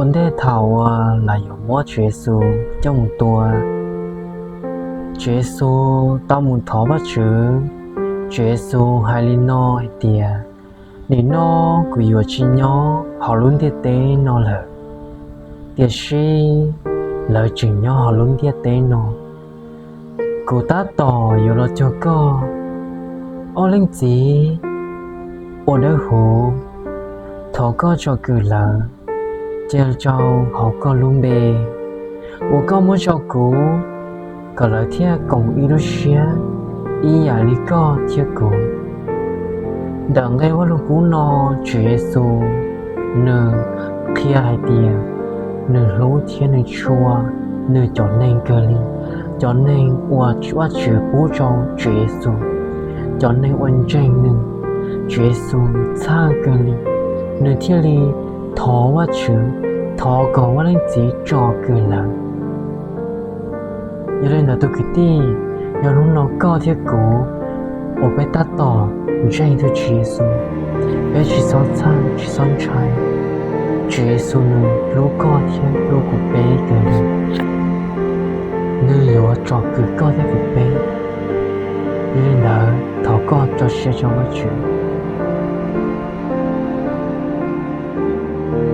Ua ntej thaum uas lawv yuav muab Tswv Yexus coj mus tua, Tswv Yexus tau mus thov Vajtswv. Tswv Yexus hais li no hais tias, nim no kuv yuav tsis nyob hauv lub ntiaj teb no lawm, tiam sis lawv tseem nyob hauv lub ntiaj teb no. Kuv tab tom yuav los cuag koj. Ob leej txiv uas dawb huv, thov koj tsom kwm lawv cia rau hauv koj lub npe uas koj muab rau kuv, kom lawv thiaj koom ib lub siab ib yam li koj thiab kuv. Ntawm nqe Vajluskub no, Tswv Yexus nws qhia hais tias nws hlub thiab nws tshua nws cov neeg kawg li, cov neeg uas Vajtswv pub rau Tswv Yexus, cov neeg uas ntseeg nws. Tswv Yexus txhawj kawg li, nws thiaj li thov Vajtswv, thov kom Vaj Leej Txiv tsom kwm lawv. Yog li ntawd tus kwv tij, yog hnub no koj thiab kuv uas peb tab tom ntseeg tus Tswv Yexus, peb tsis txhob txhawj tsis txhob ntshai. Tswv Yexus nws hlub koj thiab hlub kuv peb kawg li. Nws yuav tsom kwm koj thiab kuv peb. Yog li ntawd thov koj tso siab rau Vajtswv,